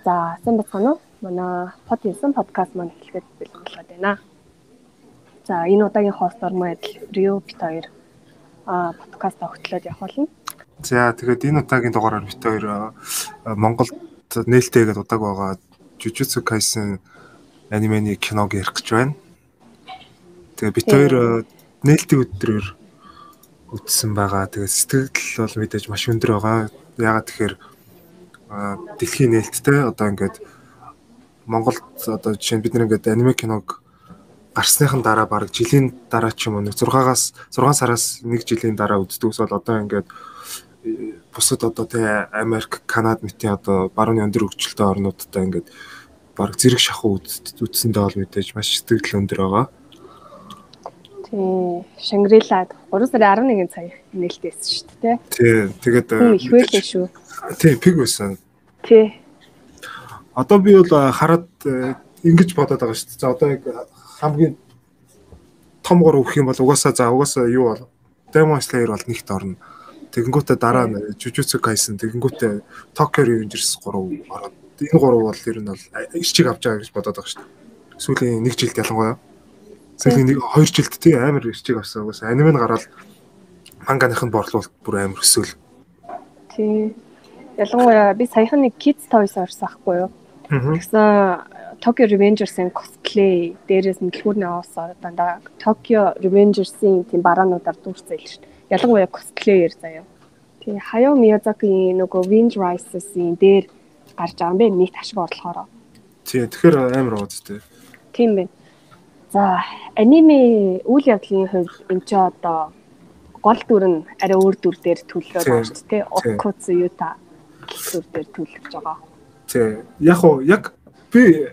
За, сайн байцгаана уу? Манай Pod9 подкаст маань эхлэхэд бэлэн болоод байна. За, энэ удаагийн хостор маань Рио бит хоёр подкаст огтлоод явах болно. За, тэгээд энэ удаагийн дугаараар бит хоёр Монголд нээлттэй гэдэг удааг байгаа Jujutsu Kaisen анимены киног ярих гэж байна. Тэгээд бит хоёр нээлтийн өдрөөр үзсэн байгаа. Тэгээд сэтгэл бол мэдээж маш өндөр байгаа. Яагаад тэгэхээр дэлхийн нээлттэй одоо ингээд Монголд одоо жишээ нь бид нар ингээд аниме киног гарсныхан дараа бараг жилийн дараа ч юм уу нэг 6 сараас 1 жилийн дараа үздэг ус бол одоо ингээд бусад одоо тий Америк, Канад мэтийн одоо барууны өндөр хөгжилтэй орнуудтай ингээд бараг зэрэг шахуу үзсэндээ бол мэдээж маш сэтгэл өндөр байгаа. Тий, Шангрила 3 сарын 11-нд сая нээлттэйсэн шүү дээ, тий. Тий, тэгээд их байлээ шүү. Тий, пиг байсан. Тий. Одоо би бол хараад ингэж бодоод байгаа шүү дээ. За одоо яг хамгийн том гур өгөх юм бол угаасаа за угаасаа юу бол Demon Slayer бол нэгт орно. Тэгэнгүүтээ дараа нь Jujutsu Kaisen, тэгэнгүүтээ Tokyo Revengers 3 ороод энэ гурав бол ер нь бол ирчиг авч байгаа гэж бодоод байгаа шүү дээ. Сүүлийн нэг жилд ялангуяа. Сүүлийн нэг 2 жилд тий амар ирчиг авсан. Угаасаа аниме нь гараад манганых нь борлуулалт бүр амар өсөөл. Тий. Ялангуяа би саяхан нэг Kids Toys орсон ахгүй юу? Тэгсэн Tokyo Revengers-ийн cosplay дээрээс нь дэлгүүрний оос дандаа Tokyo Revengers-ийн тийм бараануудаар дүүрсэн л шүү дээ. Ялангуяа cosplayer заяа. Тий, Hayao Miyazaki-ийн нөгөө Wind Rises-ийн дээр гарч байгаа юм бэ? Нийт ашиг орлохороо. Тий, тэгэхээр амар ууз тий. Тийм байна. За, аниме үйл явдлын хувьд энэ ч одоо гол дүр нь арай өөр дүр дээр төлрөөд байгаа шүү дээ. Okkotsu Yuta дүр дээр төлөвлөж байгаа. Тий. Яг уу яг би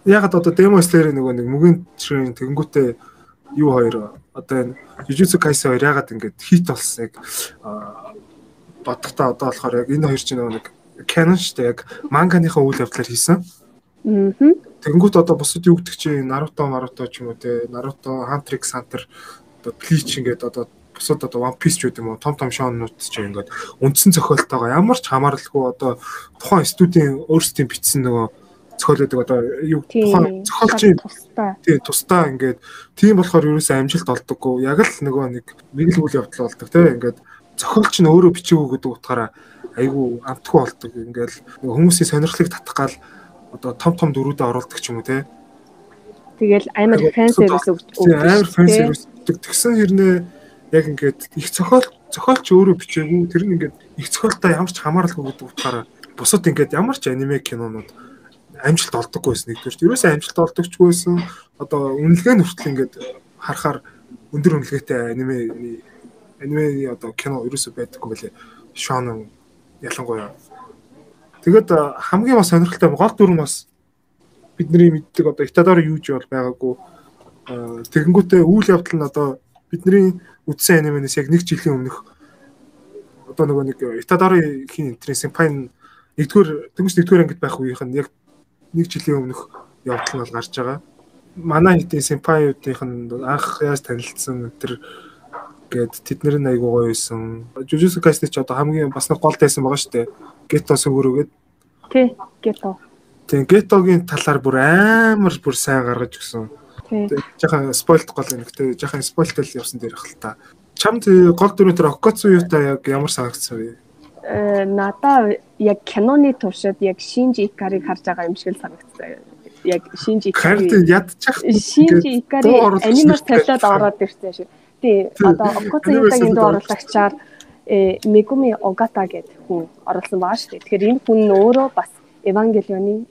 ягаад одоо Demon Slayer нөгөө нэг мөгийн ширийн тэгэнгүүтээ юу хоёр одоо энэ Jujutsu Kaisen хоёр ягаад ингэж хит болсныг бодохдоо одоо болохоор яг энэ хоёр чинь нөгөө нэг canon шүү дээ. Яг манганыхаа үйл явдлаар хийсэн. Тэгэнгүүт одоо бусад юу гэдэг чинь Naruto, Maruto ч юм уу те Naruto, Hunter x Hunter одоо Bleach ингээд одоо бусад одоо One Piece ч гэдэг юм уу том том шоунууд ч ингээд үндсэн зохиолтойгоо ямар ч хамааралгүй одоо тухайн студийн өөрсдийн бичсэн нөгөө зохиол гэдэг одоо юу тухайн зохиолчийн тий тусдаа ингээд тийм болохоор ерөөсөө амжилт олдоггүй яг л нөгөө нэг л үйл явдал болдог те ингээд зохиолч нь өөрөө бичээгүй гэдэг утгаараа айгүй амтгүй болдог ингээд нөгөө хүмүүсийн сонирхлыг татах гал одоо том том дүрүүдэд оруулдаг ч юм уу те. Тэгэл амар фэн сервис өгдөг. Амар фэн сервис өгдөг. Тэгсэн хэрнээ яг ингээд их зохиолч өөрөө бичээгүй тэр нь ингээд их зохиолтой ямар ч хамааралгүй гэдэг утгаараа бусад ингээд ямар ч аниме кинонууд амжилт олдоггүй байсан нэгдүгээр. Ерөөсөө амжилт олдогчгүй байсан. Одоо үнэлгээ нь хүртэл ингээд харахаар өндөр үнэлгээтэй аниме одоо кино ерөөсөө байдаггүй байлээ. Шонен ялангуяа. Тэгээд хамгийн бас сонирхолтой гол дүр нь бас бидний мэддэг одоо Itadori Yuji бол байгаагүй. Тэгэнгүүтээ үйл явдал нь одоо бидний үзсэн анименээс яг нэг жилийн өмнөх одоо нөгөө нэг Itadori хин энтрийн сенпай нэгдүгээр дөнгөж нэгдүгээр ангид байх үеийнх нь яг нэг жилийн өмнөх явдал нь бол гарч байгаа. Манай хэдийн сенпайуудынх нь анх яаж танилцсан тэр гээд тэд нар нь айгуу гоё байсан. Jujutsu Kaisen ч одоо хамгийн бас нэг гол дайсан байгаа шүү дээ. Гето сүгөрөөгээд. Тий, Гето. Тий, Гетогийн талаар бүр амар бүр сайн гаргаж өгсөн. Тий. Жахан спойлт гол юм. Гэтэ жахан спойлтал явсан дээр их л та. Чамд гол дүрийн тэр Okkotsu Yuta яг ямар санагдсан бэ? Надаа яг киноны туршид яг Shinji Ikari-г харж байгаа юм шиг л санагдсан. Яг Shinji Ikari. Харин ядчих. Shinji Ikari анимаар солиод ороод ирсэн шиг. Тий, одоо Okkotsu Yuta-гийн дуу оруулагчаар Megumi Ogata гэдэг хүн оруулсан байгаа шүү дээ. Тэгэхээр энэ хүн нь өөрөө бас Evangelion-ы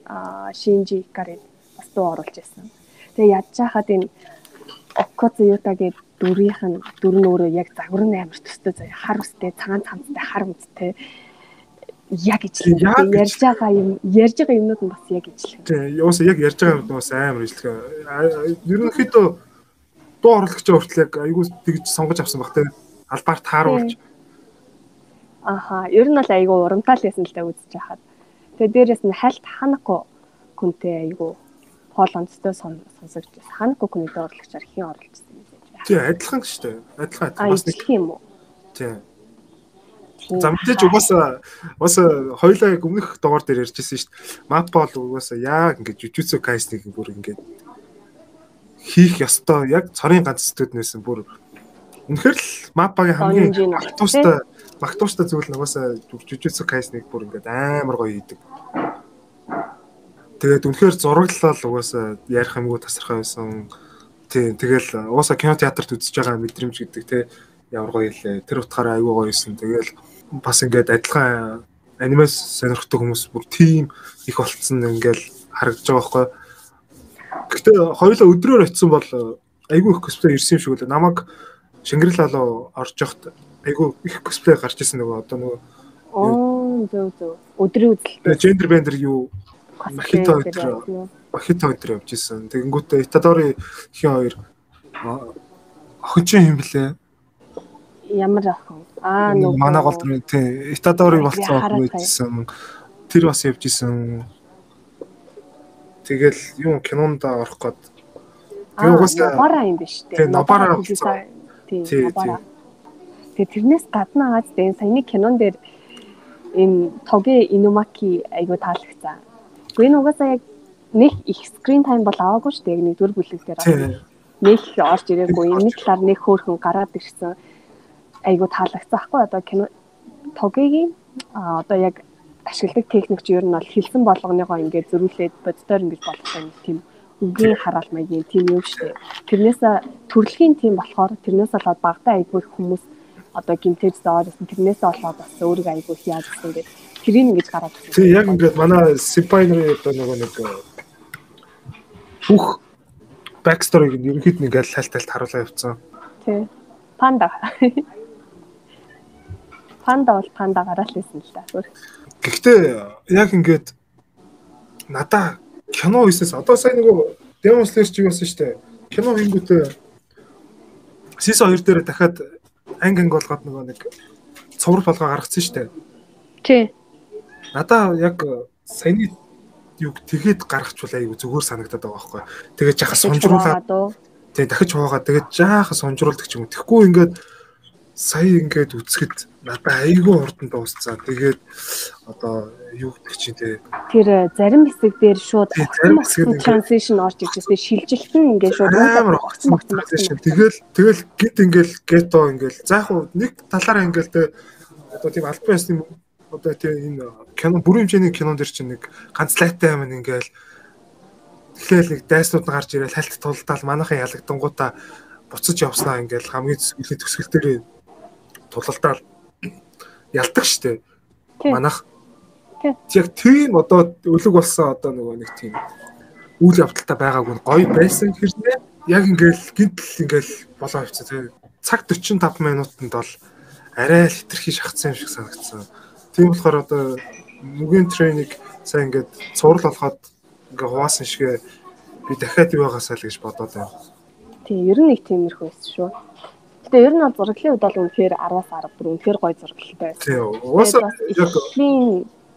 Shinji Ikari бас дуу оруулж байсан. Тэгээ ядж хахад энэ Okkotsu Yuta гэдэг дүрийнх нь дүр нь өөрөө яг загвар нь амар төстэй заяа. Хар үстэй, цагаан цамцтай, хар үстэй яг ижлэх. Ярьж байгаа юмнууд нь бас яг ижлэх. Тий, юусе яг ярьж байгаа юмнууд бас амар ижлэх. Ерөнхийдөө дуу оруулагчаа хүртэл яг айгүй тэгж сонгож авсан баг те. Албаар тааруулж. Аха, ер нь бол айгүй урамтай л байсан л да үзэж байхад. Тэгээ дээрээс нь хальт Ханако күнтэй айгүй хоол онцтой сонсогдож байсан. Ханако күний дуу оруулагчаар хэн оруулжсэн юм бэ? Тий, адилхан шүү дээ. Адилхан. Бас нэг юм уу? Тий. За мэдээж угаасаа хоёлаа яг өмнөх дугаар дээр ярьжсэн шүү дээ. Mappa бол угаасаа яг ингээд Jujutsu Kaisen-ыг бүр ингээд хийх ёстой яг цорын ганц студиуднээс бүр үнэхээр л Mappa-гийн хамгийн магтууштай зүйл нь угаасаа Jujutsu Kaisen-ыг бүр ингээд амар гоё хийдэг. Тэгээд үнэхээр зураглал угаасаа ярих юмгүй тасархай байсан. Тийм тэгэл угаасаа кино театрт үзэж байгаа мэдрэмж гэдэг те ямар гоё илээ. Тэр утгаараа айгүй гоё юмсан. Тэгэл бас ингээд адилхан аниме сонирхдаг хүмүүс бүр тийм их болцсон ингээл харагдаж байгаа байхгүй. Гэхдээ хоёулаа өдрөөр очисон бол айгүй их косплей ирсэн юм шиг үлээ. Намайг Шангрила руу орж явахад айгүй их косплей гарч ирсэн нөгөө одоо нөгөө зөв өдрийн үзэлт. Gender bender юу Махито өдр явж исэн. Тэгэнгүүтээ Итадори хин хоёр охин чинь юм блэ? Ямар охин? Аа нөгөө манай гол дүр тий Итадори болцсон охин байжсэн. Тэр бас явж исэн. Тэгэл юм кинонд орох гээд би угаасаа Нобара юм биш үү? Тий, Нобара болсон. Тий, Нобара. Тэгээ тэрнээс гадна ааз дээ саяны кинон дээр энэ Тоге Инумаки айгуу таалагдсан. Гэхдээ энэ угаасаа яг нэг их screen time бол аваагүй шүү дээ. Яг нэгдүгээр бүлэг дээр нэг их орж ирээгүй. Нэг талаар нэг хөөрхөн гараад ирсэн. Айгуу таалагдсан ахгүй одоо кино Тогегийн одоо яг ашигладаг техник ч ер нь бол хэлсэн болгоныгоо ингээд зөрүүлээд боддоор ингэж болгох юм тийм үгийн хараал маягийн тийм юм шүү дээ. Тэрнээс төрөлхийн тийм болохоор тэрнээс болоод багтаа айгүй их хүмүүс одоо гимтэж зоож ирсэн. Тэрнээс болоод бас өөрийгөө айгүй их яаж ирсэн гэдэг тэрийг ингэж гараад ирсэн. Тийм яг ингээд манай Сипай нарын одоо нөгөө нэг бүх backstory-г нь ерөнхийд нь ингээд хальт харуулаа явцсан. Тий. Панда. Панда бол панда гараал байсан л да. Гэхдээ яг ингээд надаа кино хийсээс одоо сая нөгөө Demon Slayer чиг болсон шүү дээ. Кино хийнгүүтээ season 2 дээр дахиад анги анги болгоод нөгөө нэг цуврал болгоо гаргацсан шүү дээ. Тий. Надаа яг саяны юг тэгээд гаргachвал айгу зүгээр санагдаад байгаа байхгүй. Тэгээд жаахан сунжруулаад тий дахиж хуваагаад тэгээд жаахан сунжруулдаг ч юм уу. Тэгэхгүй ингээд сая ингээд үзэхэд надаа айгүй хурдан дуусцаа. Тэгээд одоо юу гэдэг чинь те тэр зарим хэсэг дээр шууд transition орж ирж байсан. Шилжилт нь ингээд шууд амар огцон transition. Тэгэл гид ингээд гето ингээд за яг нэг талаараа ингээд те одоо тийм албан ёсны одоо те энэ кино бүрэн хэмжээний кинон дэр чинь нэг ганц лайтай юм ингээд тэгэхээр нэг дайснууд нь гарч ирэл хальт тулдаал манайхан ялагдангуудаа буцаж явснаа ингээд хамгийн сүүлийн төгсгөл дээр тулалдаал ялдаг штэ. Манайх яг тийм одоо өлег болсон одоо нөгөө нэг тийм үйл явдалтай байгаагүй нь гоё байсан хэрнээ яг ингээл гинтл ингээл болоо явцсан тийм цаг 45 минутанд бол арай л хитрхи шахацсан юм шиг санагдсан. Тийм болохоор одоо Mugen Train-ыг сайн ингээд цуврал болгоод ингээ хуваасан шигэ би дахиад юу байгаасаа л гэж бодоод байна. Тийм ер нь нэг тиймэрхүү байсан шүү. Гэтэ ер нь бол зураглалын хувьд бол үнэхээр 10-аас 10 бүр үнэхээр гоё зураглалтай байсан. Тийм. Угаасаа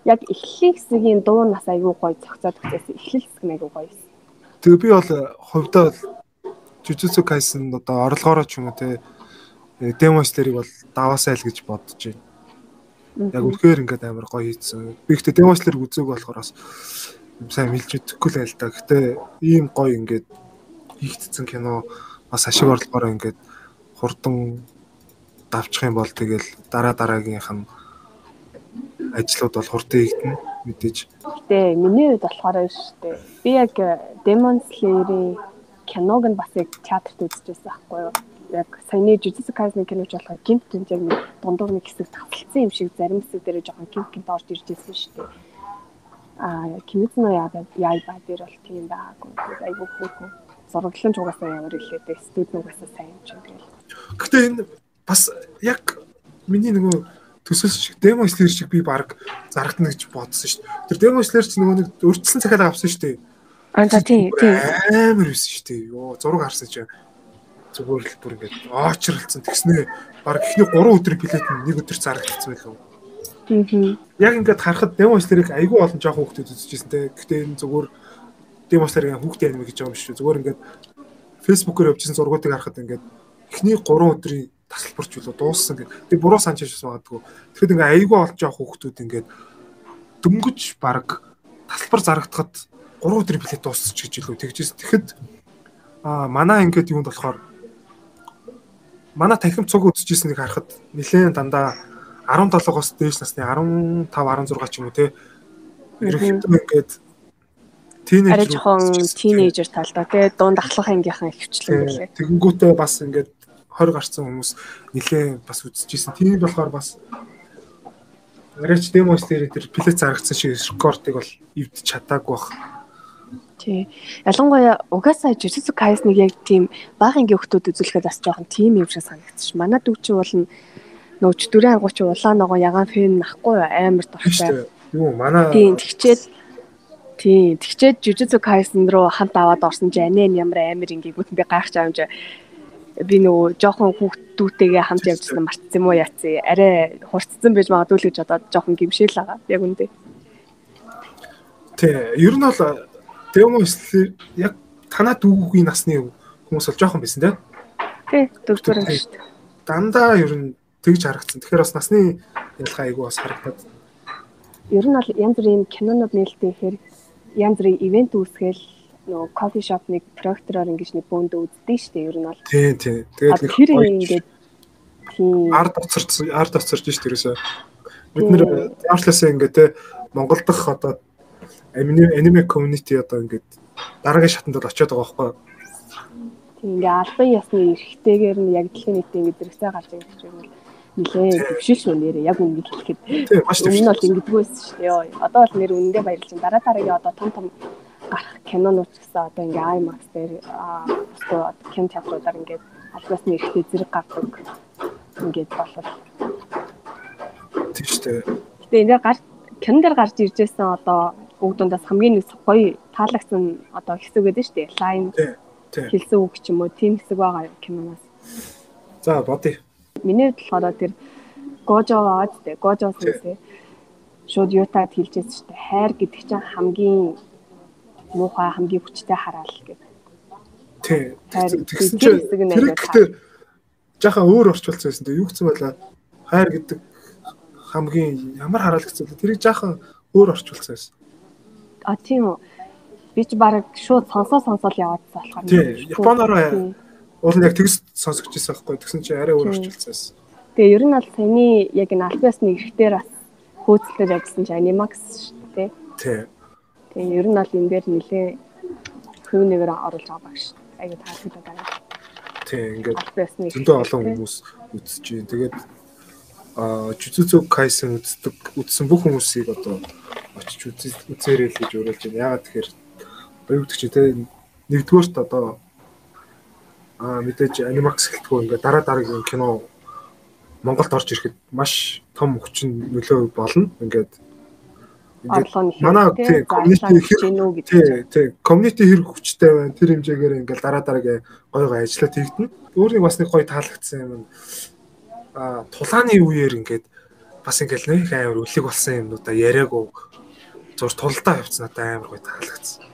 яг эхлэлийн хэсгийн дуу нас айгүй гоё зохицоод өгсөн. Эхлэл хэсэг нь айгүй гоё байсан. Тэгээ би бол хувьдаа Jujutsu Kaisen одоо орлогоороо ч юм уу те Demon Slayer-ыг бол даваасаа л гэж бодож байна. Яг үнэхээр ингээд амар гоё хийсэн. Би ихтэй Demon Slayer-ыг үзээгүй болохоор бас сайн хэлж мэдэхгүй л байл та. Гэтэ ийм гоё ингээд хийгдсэн кино бас ашиг орлогоороо ингээд хурдан давчих юм бол тэгэл дараа дараагийнх нь ажлууд бол хурдан хийгдэнэ мэдээж. Гэтэ миний хувьд болохоор шүү дээ. Би яг Demon Slayer-ийн киног нь бас яг театрт үзчихсэн байхгүй юу? Яг саяны Jujutsu Kaisen киноч болохоор гинт гинт яг нэг дундуур нэг хэсэг тасалдсан юм шиг зарим хэсэг дээр жоохон гинт гинт орж ирж байсан шүү дээ. Аа Kimetsu no Yaiba дээр бол тийм байгаагүй. Тэгээд айгүй хөөрхөн зураглан ч угаасаа ямар илээ дээ. Студ угаасаа сайн юм чинь тэгэл. Гэтэ энэ бас яг миний нөгөө төсөл шиг Demon Slayer шиг би баг зарагдана гэж бодсон шүү дээ. Тэр Demon Slayer ч нөгөө нэг урьдчилан захиалга авсан шүү дээ. Аа за тий тий. Амар байсан шүү дээ. Йоо зураг харсан чинь зүгээр л бүр ингээд оочролцсон. Тэгснээ баг эхний 3 өдрийн билет нь нэг өдөр зарагдсан байлаа. Аа. Яг ингээд харахад Demon Slayer-ыг айгүй олон жоохон хүүхдүүд үзчихсэн те. Гэтэ энэ зүгээр Demon Slayer-ийн хүүхдийн аниме гэж байгаа юм шүү. Зүгээр ингээд Facebook-оор явжсэн зургуудыг харахад ингээд эхний 3 өдрийн тасалбарч үлээ дууссан гэх. Би буруу санаж байсан магадгүй. Тэгэхэд ингээ айгүй олж явах хүүхдүүд ингээд дөнгөж баг тасалбар зарагдахад 3 өдрийн билет дуусчих гэж илүү тэгжээс. Тэгэхэд манай ингээд юунд болохоор манай танхим цуг үзчихсэнийг харахад нэлээд дандаа 17-оос дээш насны 15 16 ч юм уу те. Ерөнхийдөө ингээд тинейжер жоохон тинейжер талдаа те дунд ахлах ангийнхан ихвчлэн байлээ. Тэгэнгүүтээ бас ингээд 20 гарсан хүмүүс нэлээд бас үзчихсэн. Тийм болохоор бас арайч Demon Slayer тэр плет зарагдсан шиг рекордыг бол эвдэж чадаагүй бах. Тий. Ялангуяа угаасаа Jujutsu Kaisen-ыг яг тийм бага ангийн хүмүүс үзүүлэхэд бас жоохон тийм юм шиг санагдчих. Манай дүү чи бол нөө чөтгөрийн аргуу чи улаан ногоо ягаан фэн нахгүй амар дуртай. Юу манай тийм тэгчээд Jujutsu Kaisen руу хамт аваад орсон чи анаа ямар амар ингээгүүт би гайхаж байгаа юм чи би нөгөө жоохон хүүхдүүтэйгээ хамт явжсан мартсан юм уу яацээ арай хурцсан байж магадгүй л гэж бодоод жоохон гимшээл байгаа яг үндэ. Тий, ер нь бол Demon Slayer яг танаа дүүгийн насны хүмүүс бол жоохон байсан тий. Тий, дөрөвдүгээр анги шүү дээ. Дандаа ер нь тэгж харагдсан. Тэгэхээр бас насны ялгаа айгүй бас харагдаад. Ер нь бол янз бүрийн кинонууд нээлттэй ихээр янз бүрийн ивент үүсгээл нөгөө кофе шоп нэг проектороор ингэж нэг бөөндөө үздэг шүү дээ. Ер нь бол. Тий, тий. Тэгээд нэг тэр ингээд тийм ард оцорч шүү дээ ерөөсөө. Бид нэр ямарчлаасаа ингээд те Монгол дахь одоо аниме community одоо ингээд дараагийн шатанд бол очиод байгаа байхгүй. Тийм ингээ албан ёсны эрхтэйгээр нь яг дэлхийн нийтийн ингээ зэрэгцээ гарч ирэх гэж юм бол нилээ төвшил шүү нэрээ яг үнэнийг хэлэхэд. Тийм маш төвшил. Өмнө нь бол ингэдэггүй байсан шүү дээ. Йоо одоо бол нэр үнэндээ баярлж байна. Дараа дараагийн одоо том том гарах кинонууд ч гэсэн одоо ингээ IMAX дээр бусдаа кино театруудаар ингээд албан ёсны эрхтэй зэрэг гардаг ингээд болол. Тийм шүү дээ. Гэтэ энэ дээр кинон дээр гарч ирж байсан одоо үг дундаас хамгийн нэг гоё таалагдсан одоо хэсэг гэдэг шүү дээ. Лайн хэлсэн үг ч юм уу тийм хэсэг байгаа киноноос. За бодъё. Миний хувьд болохоор тэр Гожо байгаа ч дээ. Гожо сэнсэй шууд юутаад хэлжсэн шүү дээ. Хайр гэдэг чинь хамгийн муухай хамгийн хүчтэй хараал гэдэг. Тий. Тэгсэн чинь тэр гэхдээ жаахан өөр орчуулсан байсан дээ. Юу гэсэн байлаа? Хайр гэдэг хамгийн ямар хараал гэсэн бэ? Тэрийг жаахан өөр орчуулсан байсан. А тийм үү. Би ч баг шууд сонсоо яваадсан болохоор. Тий. Японоор уул нь яг тэгс сонсогч байсан байхгүй. Тэгсэн чинь арай өөр орчуулсан байсан. Тэгээ ер нь бол саяны яг энэ албан ёсны эрхтээр бас хөөцөлдөж ажилласан чинь Animax шүү дээ. Тий. Тэгээ ер нь бол энэ дээр нэлээ хувь нэгээр оруулж байгаа баг шүү. Айгу таалагдаад байгаа. Тий, ингээд зөндөө олон хүмүүс үзэж байна. Тэгээд Jujutsu Kaisen үзсэн бүх хүмүүсийг одоо очиж үзээрэй л гэж уриалж байна. Яагаад тэгэхээр одоо юу гэдэг чи те нэгдүгээрт одоо мэдээж Animax гэлтгүй ингээд дараа дараагийн кино Монголд орж ирэхэд маш том хүчин нөлөө болно. Ингээд манай тий community хэр community хэр хүчтэй байна. Тэр хэмжээгээр ингээд дараа дараагийн гоё гоё ажиллаад хийгдэнэ. Өөр нэг бас нэг гоё таалагдсан юм тулааны үеэр ингээд бас ингээд нэг амар үлэг болсон юмнуудаа яриаггүй зур тулдаа явцсан надад амар гоё таалагдсан.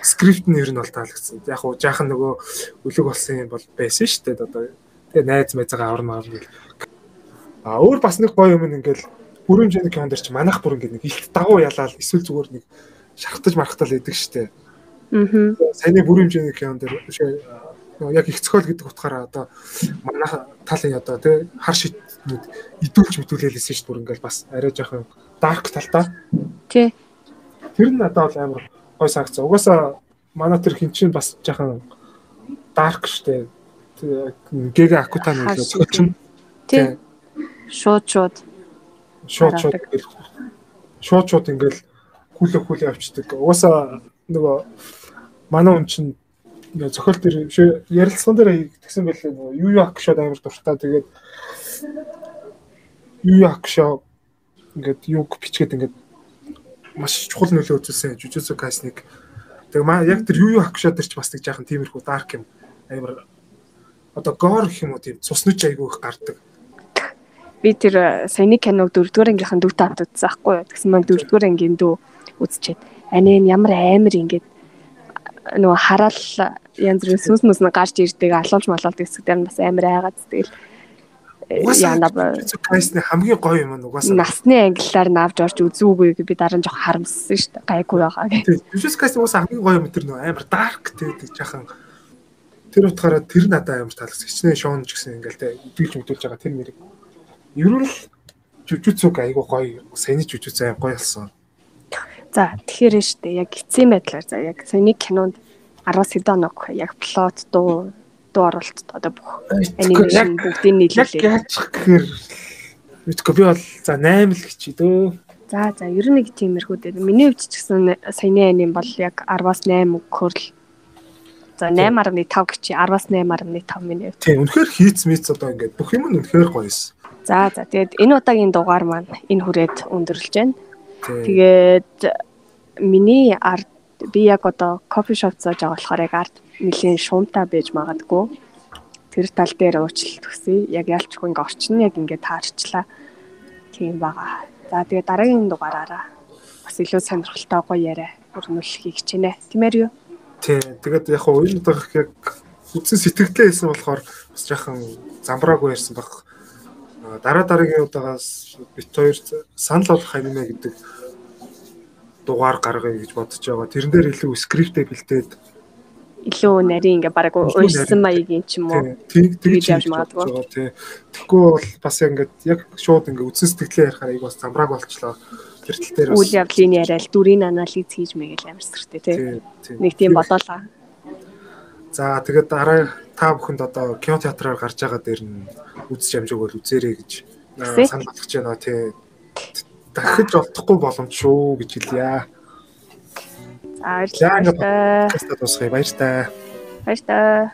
Скрипт нь ер нь бол таалагдсан. Яг уу жаахан нөгөө үлэг болсон юм бол байсан шүү дээ. Одоо тэгээ найз майзгаа аварна гэл. Өөр бас нэг гоё юм ингээд бүр хэмжээний кинон дээр чи манайх бүр ингээд нэг илт дагуу ялаал эсвэл зүгээр нэг шархтаж мархтал идэг шүү дээ. Аа. Саяны бүр хэмжээний кинон дээр яг их цохол гэдэг утгаараа одоо манайх талын одоо тий хар шитнүүд идүүлж мэдүүлээлсэн шүү дээ. Бүр ингээд бас арай жоохон дарк талдаа. Тий. Тэр нь надад бол амар гой санагцсан. Угаасаа манай тэр хин чинь бас жаахан дарк штэ. Гэгэ Акутан үлээ зохиолч нь. Тий. Шууд шууд ингээл хүлээ авчдаг. Угаасаа нөгөө манай хүн чинь зохиол дээр ярилцлаган дээр тэгсэн байлээ нөгөө Yu Yu Hakusho амар дуртай. Тэгээд Yu Yu Hakusho ингээд юг бичгээд ингээд маш чухал нөлөө үзүүлсэн Jujutsu Kaisen-ыг. Тэгээ яг тэр Yu Yu Hakusho дээр ч бас нэг жаахан тиймэрхүү dark юм амар одоо gore гэх юм уу тийм цуснууч айгүй их гардаг. Би тэр саяны киног 4-р ангийнхан дүүтэй хамт үзсэн аахгүй юу. Тэгсэн маань 4-р ангийн дүү үзчихэд анаа нь ямар амар ингээд нөгөө хараал янз бүрийн сүнс мүс нь гарч ирдэг, алуулж малуулдаг хэсэг дээр нь бас амар айгаад тэгэл Яна Jujutsu Kaisen-ы хамгийн гоё юм нь угаасаа насны ангиллаар навж орж үзүүгүй би дараа нь жоох харамссан шүү дээ. Гайгүй байгаа гэх. Jujutsu Kaisen угаасаа хамгийн гоё юм тэр нөө амар dark те жахан тэр утгаараа тэр надад амар таалагдсан. Хичнээн шоон ч гэсэн ингээл те үдүүлж мүдүүлж байгаа тэр нэрийг. Ер нь л Jujutsu айгуу гоё. Саяны Jujutsu аим гоё болсон. За тэгэхээр шүү дээ. Яг эцсийн байдлаар за яг саяны кинонд 10-аас хэдэн оног яг плот дуу оруулалт одоо бүх анимашн бүгдийг нийлүүлээ. Яг яачих гэхээр мэдгүй би бол за 8 л гэчий дөө. За ер нь нэг тиймэрхүү дээ. Миний хувьд ч гэсэн саяны аним бол яг 10-аас 8 өгөхөр л за 8.5 гэчий 10-аас 8.5 миний хувьд. Тийм үнэхээр хийц мэц одоо ингээд бүх юм нь үнэхээр гоё эс. За тэгээд энэ удаагийн дугаар маань энэ хүрээд өндөрлөж байна. Тэгээд миний ард би яг одоо кофе шоп зоож байгаа болохоор яг ард нэлийн шуумтай байж магадгүй. Тэр тал дээр уучлалт хүсье. Яг ялчгүй ингээ орчин яг ингээ таарчлаа. Тийм байгаа. За тэгээд дараагийн дугаараараа бас илүү сонирхолтой гоё яриа өрнүүлэхийг хичээнэ. Тиймэр юу? Тийм. Тэгээд яг хоо энэ удаагах яг үндсэн сэтгэлдээ хэлсэн болохоор бас жаахан замбраагүй ярьсан баг. Дараа дараагийн удаагаас бит хоёр санал болгох аниме гэдэг дугаар гаргая гэж бодож байгаа. Тэрэн дээр илүү скриптээ бэлдээд илүү нарийн ингээ бараг уншсан маягийн ч юм уу. Тэгж явж магадгүй. Тэгэхгүй бол бас яг ингээд яг шууд ингээ үндсэн сэтгэлээ ярихаар айгуу бас замбрааг болчлоо. Тэр тал дээр бас үйл явдлын яриад дүрийн анализ хийж мэгээл амар сэртэй тий. Нэг тийм бодоолаа. За тэгээд дараа та бүхэнд одоо кино театраар гарч байгаа дээр нь үзэж амжааг бол үзээрэй гэж санал болгож байна тий. Дахиж олдохгүй боломж шүү гэж хэлье. За баярлалаа. Подкастаа дуусгая. Баяртай. Баяртай.